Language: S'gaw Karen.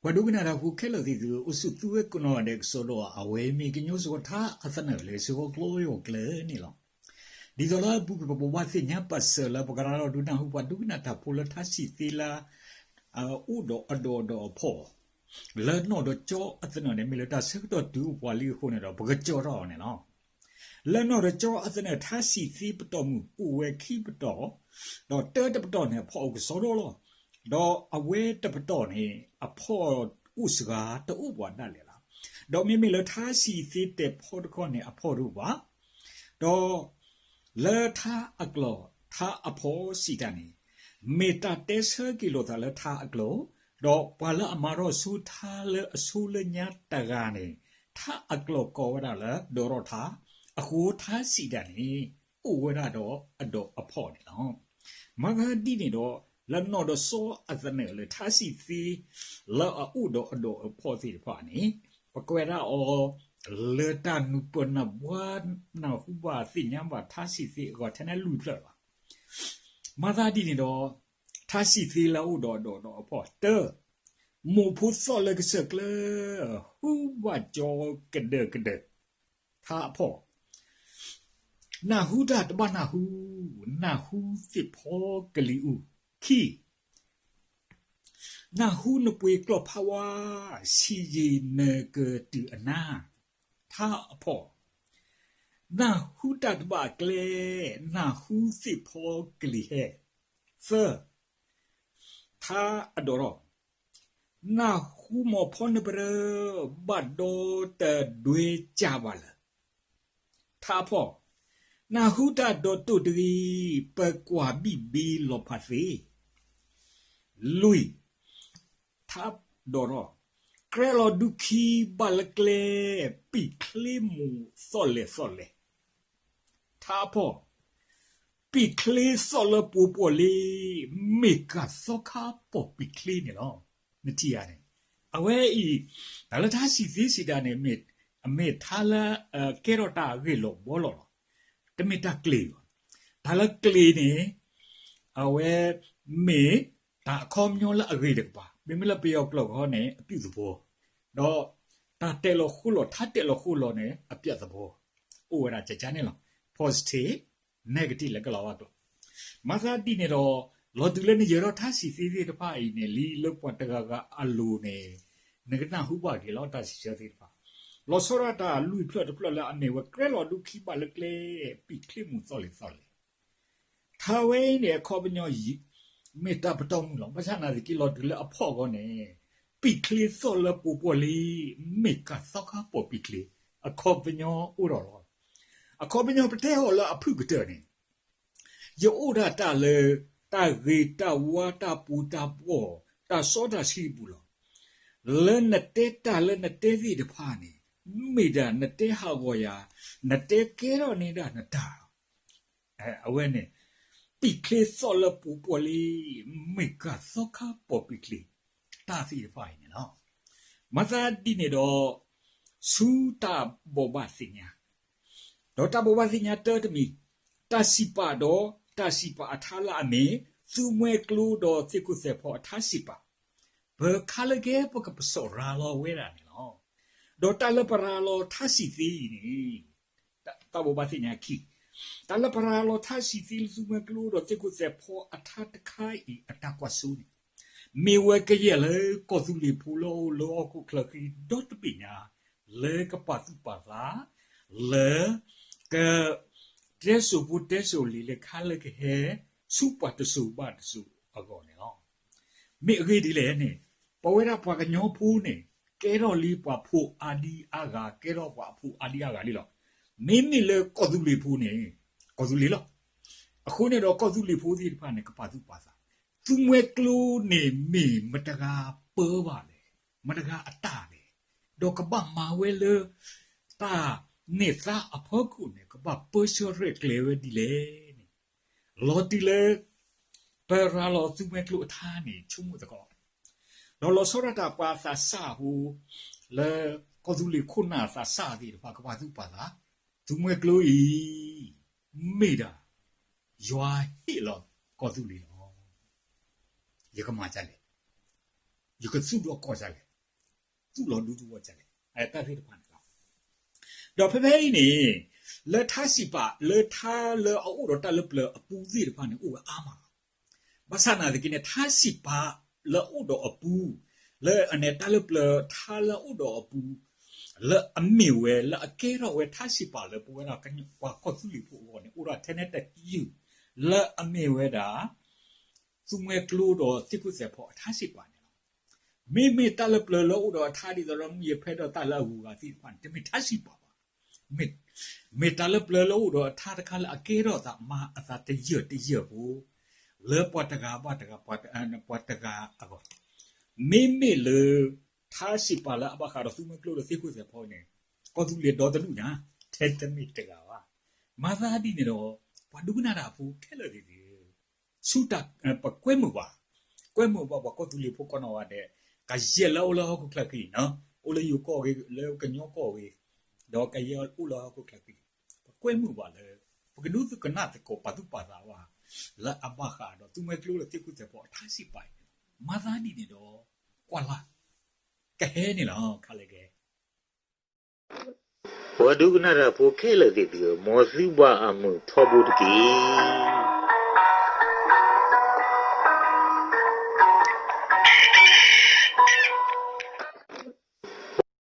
ပှၤဒိကနၣ်တၢ်ဖိခဲလၢာ်သ့ၣ်သုဧၢ, အိၣ်ဆူၣ်သုဝဲကိးနီၢ်ဂၤဒဲးကစီဒီ, အဝဲမ့ၢ်ကညီစ့ၢ်ကီးထါအသနၢၣ်လၢဆၢကတီၢ်ကလၢယိၤကျဲန့ၣ်လီၤ. ဒ်သိးလၢအပူၤကွံာ်ပကဘိးဘၣ်သ့ၣ်ညါပာ်စၢၤလၢပကရၤလီၤဒုးနၢ်ဟူပှၤဒိကနၣ်တၢ်ဖိလၢထါစံၣ်သ့လၢ အအိၣ်ဒီးအဒိၣ်အဒီးအဖီၣ် လၢနီၣ်ဒီးကၠီအသနၢၣ်န့ၣ် မ့ၢ်လၢတၢ်ဆၢကတီၢ်တုၤအိၣ်ပှၤလံအဃိန့ၣ်ဒီး ပကကၠီထီၣ်အီၤန့ၣ်လီၤ. လၢနီၣ်ဒီးကၠီအသနၢၣ် ထါစံၣ်သ့ပတီၢ်မုၢ်အိၣ်ဝဲခံပတီၢ်, ဒီးတၢတပတီၢ်န့ၣ် အဖီၣ်အိၣ်ကစီဒီလီၤ. ဒီးအဝဲတပတီၢ်န့ၣ် အဖီၣ်အိၣ်စှၤတအိၣ်ပှၤဒၣ်လဲာ်လီၤ. ဒီးမ့မ့ၢ်လၢထါစံၣ်သ့တဲာ်ဖီတခီန့ၣ် အဖီၣ်တအိၣ်ပှၤ ဒီး လၢထါအကျိၤ ထါအဖီၣ်စံးတၢ်န့ၣ် မ့ၢ်တၢ်တဲဆၢက့ၤလိာ်သးလၢထါအကျိၤ, ဒီးပှၤလၢအမၤထီၣ်ဆိထါလၢအဆိလၢညါတဂၤန့ၣ် ထါအကျိၤကိးဝဲဒၣ်လၢ ဒိးထီၣ်ထါ, အဃိထါစံးတၢ်န့ၣ် အိၣ်ဝဲဒၣ်ဒီးအဒိၣ်အဖီၣ်န့ၣ်လီၤ. မၤသးဒ်န့ၣ်ဒီး လၢနီၣ်ဒီးစီအသနၢၣ်လၢထါစံၣ်သ့ လၢအအိၣ်ဒီးအဒိၣ်အဖီၣ်သ့ၣ်တဖၣ်န့ၣ် ပကွဲးဒၣ်အီၤ လၢတၢ်နုာ်ပၢၢ်နၢ်ဘှါနၢ်ဟူဘၣ်သ့ၣ်ညါဘၣ်ထါစံၣ်သ့အဂီၢ် ထဲန့ၣ်လွံၢ်ဖျၢၣ်လီၤ. မၤသးဒ်န့ၣ်ဒီး ထါစံၣ်သ့လၢအအိၣ်ဒီးအဒိၣ်ဒီးအဖီၣ် တၢ, မိၢ်ဖိသီၣ်လၢကစၢၢ်ကျၢ ဟူဘၣ်ကၠီကဒၢကဒၢ, ထါအဖီၣ် နၢ်ဟူတၢ်တဘၣ်နၢ်ဟူ, နၢ်ဟူသ့ၣ်ဖီကလံၤအူ, ခံ နၢ်ဟူနပှ့ၤကျီၢ်ဖးဝါ, ဆံးယံာ်နကတုၤအနါ, ထါအဖီၣ် နၢ်ဟူတၢ်တဘၣ်အကျဲ, နၢ်ဟူသ့ၣ်ဖီကလံၤဟဲ, သၢ ထါအဒိၣ်ထီၣ် နၢ်ဟူမိၢ်ဖီနပရၢ, ဘၣ်ဒီတဒွဲကၢ်ဘၣ်လၢၤ, ထါအဖီၣ် နၢ်ဟူတၢ်ဒိးတိၢ်တဂ့ၤ, ပကွၢ်ဘံၣ်ဘ့လီၤဖးသ့, လွံၢ် ထါဒိၣ်ထီၣ် ကြဲလီၤဒုခံဘၣ်လၢကျဲ, ပံာ်ချ့မိၢ်သီၣ်လဲၣ်သီၣ်လဲၣ်, ထါအဖီၣ် ပံာ်ချ့သီၣ်လၢပှိၤပှီၢ်လံ, မ့ၢ်ကၢ်သီခါပိာ်ပံာ်ချ့န့ၣ်လီၤ. နထံၣ်ဧါန့ၣ်, အဝဲအံၤ တၢ်လၢထါစံၣ်သ့စံးတၢ်န့ၣ် မ့ၢ် အမ့ၢ်ထါလၢ ကဲထီၣ်တၢ်အဂ့ၢ်လီၤဘှီလီၤလီၤ. တမ့ၢ်တၢ်ကျ့ၤဘၣ်. တၢ်လၢကျ့ၤန့ၣ် အဝဲ မ့ၢ်တၢ်အခီပညီလၢအဂ့ၤတကပၤ, မ့မ့ၢ်လၢပယီၤကျိာ်ဃီန့ၣ် အပြုသဘော, ဒီးတၢ်တဲလီၤဃိလီၤ ထါတဲလီၤဃိလီၤန့ၣ် အပျက်သဘော, အိၣ်ဝဲဒၣ်ကကန့ၣ်လီၤ. positive, negative လၢကလီၤဝါကျိာ်. မၤသးဒ်န့ၣ်ဒီး လီၤတုၤလၢနယၢၤထီၣ်ထါစံၣ်သ့သ့ၣ်တဖၣ်အံၤန့ၣ် လံလၢပှၤတဂၤဂၤအလိၤန့ၣ် နကနၢ်ဟူဘၣ်က့ၤလီၤတၢ်စံးဆၢသ့ၣ်တဖၣ်. လီၤဆီဒၣ်တၢ်လွံၢ်ဖျၢၣ်တဖျၢၣ်လၢအမ့ၢ်ဝဲ ကြဲလီၤဒုခံဘၣ်လၢကျဲ, ပံာ်ချ့မိၢ်သီၣ်လဲၣ်သီၣ်လဲၣ် ထါဝဲအံၤန့ၣ် အခီပညီ မ့ၢ်တၢ်ပတီၢ်မုၢ်လီၤ. ဘၣ်ဆၣ်နာ်သက့ လီၤတုၤလၢအဖီၣ်အဂီၢ်န့ၣ် ပံာ်ချ့သီၣ်လၢပှိၤပှီၢ်လံ, မ့ၢ်ကၢ်သီခါပိာ်ပံာ်ချ့, အခီပညီအိၣ်ဒီးလီၤ. အခီပညီပတဲအီၤလၢအဖုၣ်ကတၢၢ်န့ၣ် ယအိၣ်ဒၣ်တၢ်လၢ တၢ်ဂ့ၤတၢ်ဝါတၢ်ပူၤတၢ်ပှီၢ် တၢ်စီတၢ်ဆှံအပူၤလီၤ. လၢနတဲတၢ်လၢနတဲသ့ၣ်တဖၣ်န့ၣ် မ့ၢ်ဒၣ်နတဲဟးဂီၤယၤ, နတဲကဲထီၣ်န့ၢ်ဒၣ်နတၢ်လီၤ. အဝဲန့ၣ် ပံာ်ချ့သီၣ်လၢပှိၤပှီၢ်လံ, မ့ၢ်ကၢ်သီခါပိာ်ပံာ်ချ့, တၢ်သ့ၣ်တဖၣ်အံၤန့ၣ်လီၤ. မၤသးဒ်န့ၣ်ဒီး ဆူတၢ်ဘိးဘၣ်သ့ၣ်ညါ ဒီးတၢ်ဘိးဘၣ်သ့ၣ်ညါတၢတမံၤ, တၢ်စံးပာ်ဒီးတၢ်စံးပာ်အထါလၢအမ့ၢ် သူမှဲကျိဒီးသ့ၣ်ခိၣ်သဲးဖီအထါစံးပာ်, ပခါလၢကဟဲပကပစီၣ်ရၤလီၤဝဲဒၣ်န့ၣ်လီၤ. ဒီးတၢ်လၢပရၤလီၤထါစံၣ်သ့အံၤန့ၣ် တၢ်ဘိးဘၣ်သ့ၣ်ညါခံ, တၢ်လၢပရၤလီၤထါစံၣ်သ့လၢသူမှဲကျိဒီးသ့ၣ်ခိၣ်သဲးဖီအထါတခါအံၤအတၢ်ကွၢ်စိန့ၣ် မ့ၢ်ဝဲကယဲၢ်လၢကီၢ်သူလ့ၤဖိလၢအအိၣ်လၢဟီၣ်ခိၣ်ချၢဃံဒီတဘ့ၣ်ညါ လၢကပာ်သူၣ်ပာ်သး လၢ က တဲစိာ်ဖိတဲစိာ်လံၤလၢခါလၢကဟဲ ဆူပှၤတစိၤဘၣ်တစိၤအဂီၢ်န့ၣ်လီၤ. မ့ၢ်အဂ့ၢ်ဒ်လဲၣ်န့ၣ်, ပဝဲဒၣ်ပှၤကညီဖိန့ၣ် ကဲထီၣ်လံပှၤဖိအါဒံအါဂၤ ကဲထီၣ်ပှၤအဖိအါဒံအါဂၤလံလီၤ. မ့မ့ၢ်လၢကီၢ်သူလ့ၤဖိန့ၣ် ကီၢ်သူလ့ၤလီၤ. အဃိန့ၣ်ဒီးကီၢ်သူလ့ၤဖိသ့ၣ်တဖၣ်န့ၣ် ကပာ်သူၣ်ပာ်သး သူမှဲကျိန့ၣ်မ့ၢ်မတဂၤပၢဘၣ်လဲၣ်, မတဂၤအတၢ်လဲၣ်, ဒီးကဘၣ်မၤဝဲလၢ တၢ်နဲၣ်သါအဖီခိၣ်န့ၣ် ကဘၣ်ပၢဆှၢရဲၣ်ကျဲၤဝဲဒ်လဲၣ်န့ၣ် လီၤတုၤလၢ ပရၤလီၤသူမှဲကျိအထါန့ၣ် ဆိကမိၣ်သကိး, ဒီးလီၤဆီဒၣ်တၢ်ပှၤသးစၢ်ဖိ လၢကီၢ်သူလ့ၤခိၣ်နၢ်သးစၢ်သ့ၣ်တဖၣ် ကပာ်သူၣ်ပာ်သး သူမှဲကျိအံၤ မ့ၢ်ဒၣ် ယွၤဟ့ၣ်လီၤကီၢ်သူလ့ၤလီၤ. ယကမၤဒ်လဲၣ်, ယကသူၣ်ထီၣ်ကီၢ်ဒ်လဲၣ်, သူၣ်လီၤဒူသဝီဒ်လဲၣ်, တၢ်သ့ၣ်တဖၣ်န့ၣ်လီၤ. ဒီးဖဲဖဲအံၤန့ၣ် လၢထါစံးပာ်လၢထါလၢအအိၣ်ဒီးတၢ်လၢပျၢၤအပူၤသ့ၣ်တဖၣ်န့ၣ် အိၣ်ဝဲအါမးလီၤ. ဘၣ်ဆၣ်နာ်သက့န့ၣ် ထါစံးပာ်လၢအအိၣ်ဒီးအပူၤ, လၢအန့ၣ်တၢ်လၢပျၢၤထါလၢအအိၣ်ဒီးအပူၤ, လၢအမ့ၢ်ဝဲ လၢအကဲထီၣ်ဝဲထါစံးပာ်လၢပဝဲဒၣ်ပှၤကီၢ်သူလ့ၤဖိအဂီၢ်န့ၣ် အိၣ်ဒီးထဲန့ၣ်တယုၢ် လၢအမ့ၢ်ဝဲဒၣ် သူမှဲကျိဒီးသ့ၣ်ခိၣ်သဲးဖီအထါစံးပာ်န့ၣ်လီၤ. မ့မ့ၢ်တၢ်လၢပျၢၤလၢအိၣ်ဒီးအထါဒ်သိးဒီး မုၢ်ယဖဲဒီးတၢ်လၢအဂုၤအဂၤသ့ၣ်တဖၣ်န့ၣ် တမ့ၢ်ထါစံးပာ်ဘၣ်. မ့ၢ်တၢ်လၢပျၢၤလၢအိၣ်ဒီးအထါတခါလၢအကဲထီၣ်သးမၤအသးတယၢၢ်တယၢၢ်ဖိ လၢပှၤတဂၤဘၣ်တဂၤ ပှၤတဂၤအဂီၢ်, မ့မ့ၢ်လၢ ထါစံးပာ်လၢအဘၣ်ဃးဒီးသူမှဲကျိဒီးသ့ၣ်ခိၣ်သဲးဖီန့ၣ် ကီၢ်သူလ့ၤဒီတဒူၣ်ညါ ထဲတမ့ၢ်တဂၤဘၣ်. မၤသးဒ်န့ၣ်ဒီး ပှၤဒိကနၣ်တၢ်ဖိခဲလၢာ်သ့ၣ်သ့ၣ် ဆူတၢ် ပကွဲမုာ်ဘၣ်, ကွဲမုာ်ဘၣ်ပှၤကီၢ်သူလ့ၤဖိကိးနီၢ်ဂၤဒဲး, ကယဲၢ်လၢအိၣ်လၢဟီၣ်ခိၣ်ချၢဃံန့ၣ်, အိၣ်လၢယိၤကီၢ်ဂ့ၤ, လၢကညီကီၢ်ဂ့ၤ, ဒီးကယဲၢ်အိၣ်လၢဟီၣ်ခိၣ်ချၢဃံ, ပကွဲမုာ်ဘၣ်လၢ ပကဒုးသ့ၣ်နီၣ်သကိးပာ်သူၣ်ပာ်သးဘၣ် လၢအဘၣ်ဃးဒီးသူမှဲကျိဒီးသ့ၣ်ခိၣ်သဲးဖီအထါစံးပာ်အံၤန့ၣ်လီၤ. မၤသးဒ်န့ၣ်ဒီး ကွၢ်လၢ် ကဟဲန့ၣ်လီၤ ခါလၢကဟဲ ပှၤဒိကနၣ်တၢ်ဖိခဲလၢာ်သ့ၣ်သ့ၣ်ဧၢ, မ်သုဘၣ်အမုာ်ထီဘိတက့ၢ်.